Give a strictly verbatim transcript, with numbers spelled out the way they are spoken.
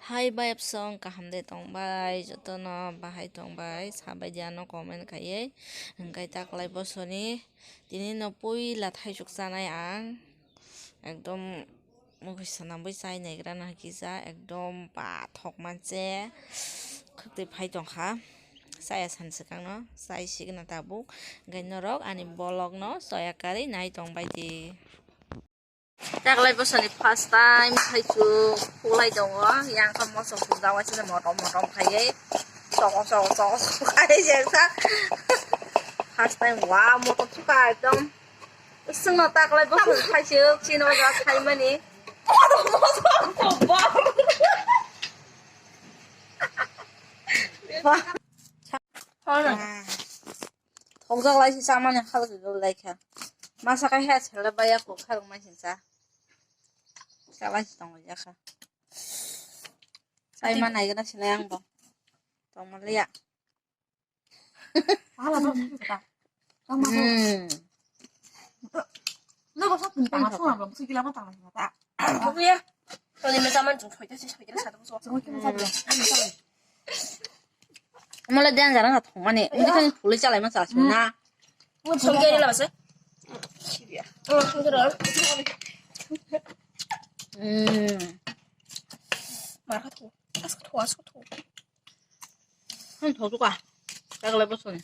Hai bayapsong, kaham de tongbai, jotono bahai tongbai, sabai di ano comment khaiwi. Hwnkhe taklai bosoni tini no puila thaisuk chanai ang. Ekdom mokhe swnambwi chai naigra no hakisa, ekdom pathok manse khwtwi phai tongkha. Chaya san swkang no, chai sigwna tabuk. Hwnkhe norok ani vlog no soya karwi nai tongbai di. Taklai bosoni first time khaichuk phuklai tongo, yang kha moso phuljak waisano motom motom khaiwi, soko soko soko soko khaiwi jengsa. First time, wow, motom sukha ekdom. Swngno taklai bosoni khaichuk, chini o jaga khaimani. Thokjak lai si chamani khalok lai kha. Masa kai ha sele baya ko khalok mai sinsa. Chalai si tong ya kha. Sai ma nai gana sinai ang bo. Tong ma liya. Ala no kita. Tama ko. Hmm. No ko sa tama so ma ba, musi kila ma tama ta. Ko ya. Ko ni me zaman chung thoi ta si thoi ta sa to so. Chung ki mo sa ba. Mole dan jarang thong mani. Ini kan pulai chalai ma sa na. Mo chung ke la ba se. Oh, chung ke la. Hmm. Mar kha tho. As kha tho, as kha tho. Hmm, tho tu ka. Taklai bosoni.